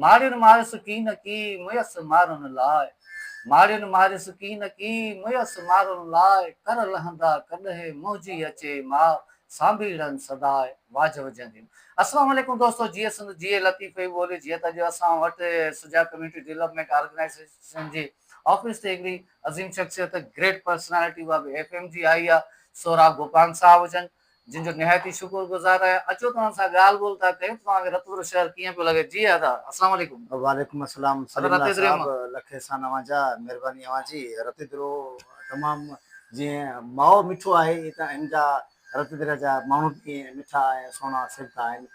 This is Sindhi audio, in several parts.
ماڙين ماريس ڪي نه ڪي، مئس مارن لاء. ماڙين ماريس ڪي نه ڪي، مئس مارن لاء. ڪر لهندا ڪڏهن، منهنجي اچي ماء. سانڀيڙن سداء، واجهه وجهنديون. السلام عليڪم دوستو جيئي سنڌ جيئي لطيف جي ٻولي جيئن ته اڄ اسان وٽ سجا ڪميونٽي ڊولپمينٽ آرگنائيزيشن جي آفيس تي هڪڙي عظيم شخصيت گريٽ پرسنالٽي اها به ايف ايم جي آئي آ سهراب گوپانگ صاحب هجن جن جو نهايت ئي شڪر گذار آهيان اچو ته انهن سان ڳالهه ٻولهه ٿا ڪيون ته توهان کي رتودرو شهر ڪيئن پيو لڳي جي ادا السلام عليڪم. وعليڪم السلام ادا سليم الله رتيدري صاحب مان. لک احسان اوهان جا مهرباني اوهان جي رتيدرو تمام جيئن مائو مٺو آهي ائين ته هن جا رتيدري جا ماڻهو به ائين مٺا ۽ سهڻا سيبتا آهن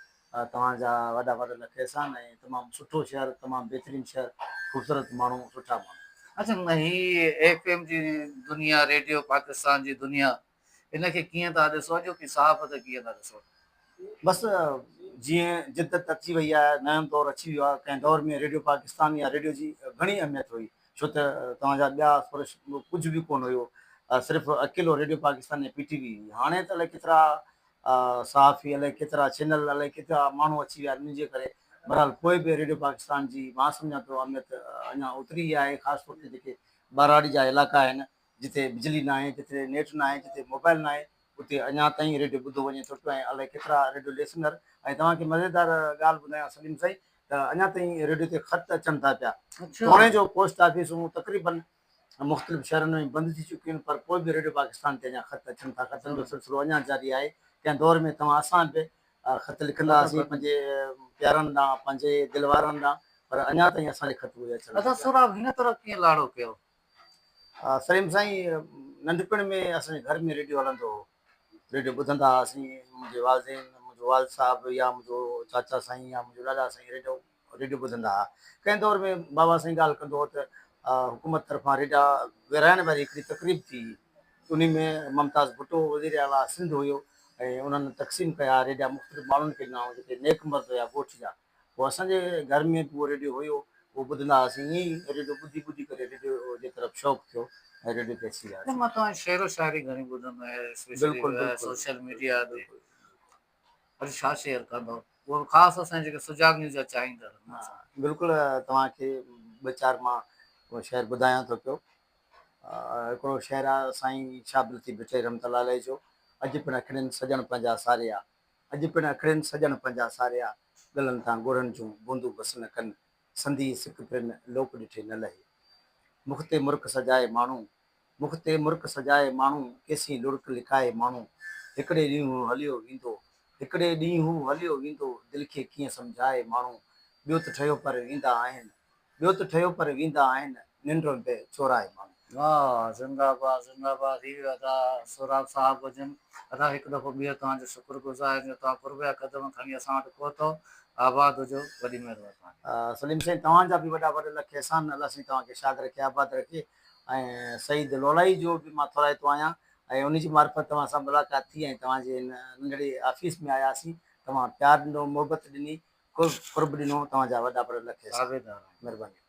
توهان جا وڏا وڏا لک احسان ۽ تمام سٺو شهر تمام بهترين شهر خوبصورت ماڻهو سٺا ماڻهو. اڇا هي ايف ايم جي دنيا ريڊيو پاڪستان جي دنيا ان کي ڪيئن ٿا ڏسو اڄوڪي صحافت ڪيئن ٿا ڏسو. بس جيئن جدت اچي وئي آهي نئون دور اچي ويو آهي ڪنهن دور ۾ ريڊيو پاڪستان يا ريڊيو جي گهڻي اهميت هئي ڇو ته توهان جا ٻيا سورس ڪجهه به ڪونه هيو صرف اڪيلو ريڊيو پاڪستان ۽ پي ٽي وي هئي هاڻي ته الائي ڪيترا صحافي الائي ڪيترا چينل الائي ڪيترا ماڻهو اچي ويا آهن ان جي ڪري بهرحال پوء به ريڊيو پاڪستان جي مان سمجهان ٿو اهميت اڃا اوتري ئي آهي خاص طور تي جيڪي ٻهراڙي جا علائقا آهن جتي بجلي ناهي جتي نيٽ ناهي جتي موبائل ناهي اتي اڃا تائين ريڊيو ٻڌو وڃي ٿو پيو ۽ الائي ڪيترا ريڊيو ليسنر ۽ توهان کي مزيدار ڳالهه ٻڌايان سليم سائين ته اڃا تائين ريڊيو تي خط اچن ٿا پيا توڻي جو پوسٽ آفيسون تقريبن مختلف شهرن ۾ بند ٿي چڪيون آهن پر پوء به ريڊيو پاڪستان تي اڃا خط اچن ٿا خطن جو سلسلو اڃا جاري آهي ڪنهن دور ۾ توهان اسان به خط لکندا هئاسين پنهنجي پيارن ڏانهن پنهنجي دل وارن ڏانهن پر اڃا تائين اسان کي خط اهي اچن ٿا ادا پيا. سهراب هن طرف ڪيئن لاڙو ڪيو؟ سليم سائين ننڍپڻ ۾ اسان جي گهر ۾ ريڊيو هلندو هو ريڊيو ٻڌندا هئاسين منهنجي والدين منهنجو والد صاحب يا منهنجو چاچا سائين يا منهنجو ڏاڏا سائين ريڊيو ريڊيو ٻڌندا هئا ڪنهن دور ۾ بابا سائين ڳالهه ڪندو هو ته حڪومت طرفان ريڊيا ورهائڻ واري هڪڙي تقريب ٿي هئي انهي ۾ ممتاز ڀٽو وزير اعليٰ سنڌ هيو ۽ انهن تقسيم ڪيا ريڊيا مختلف ماڻهن کي ڏنائون جيڪي نيڪ مرد هيا ڳوٺ جا پوء اسان جي گهر ۾ به اهو ريڊيو هيو، اهو ٻڌندا هئاسين. ائين ئي ريڊيو ٻڌي ٻڌي ڪري ريڊيو جي طرف شوق ٿيو ۽ ريڊيو تي اچي نه وياسين. مان توهان جي شعر و شاعري گهڻي ٻڌندو آهيان اسپيشلي بلڪل بلڪل سوشل ميڊيا تي بلڪل. اڄ ڇا شيئر ڪندو اهو به خاص اسان جي جيڪي سجاڳ نيوز جا چاهيندڙ آهن انهن سان. بلڪل توهان کي ٻه چار مان شعر ٻڌايان ٿو پيو. هڪڙو شعر آهي سائين شاهه عبداللطيف ڀٽائي رحمة الله عليه جو، اڄ پڻ اکڙين سڄڻ پنهنجا ساريا، اڄ پڻ اکڙين سڄڻ پنهنجا ساريا، ڳلن تان ڳوڙهن جون بوندون بس نه ڪن، سندي سڪ پرين لوڪ ڏٺي نه لهي. مک تي مرڪ سجائي ماڻهو، مک تي مرڪ سجائي ماڻهو، ڪيسين لڙڪ لڪائي ماڻهو، هڪڙي ڏينهن هو هليو ويندو، هڪڙي ڏينهن هو هليو ويندو، دل کي ڪيئن سمجهائي ماڻهو، ٻيو ته ٺهيو پر ويندا آهن، ٻيو ته ٺهيو پر ويندا آهن ننڊون به چورائي ماڻهو. واھ زنده باد زنده باد هي ادا سهراب صاحب هجن ادا هڪ دفعو ٻيهر توهان جو شڪر گذار آهيان جو توهان قرب جا قدم کڻي اسان وٽ پهتو آباد هجو وڏي مهرباني توهان جي. سليم سائين توهان جا به وڏا وڏا لک احسان الله سائين توهان کي شاد رکي آباد رکي ۽ سعيد لولائي جو به مان ٿورائتو آهيان ۽ ان جي معرفت توهان سان ملاقات ٿي ۽ توهان جي هن ننڍڙي آفيس ۾ آياسين توهان پيار ڏنو محبت ڏني قرب ڏنو توهان جا وڏا وڏا لک احسان مھرباني.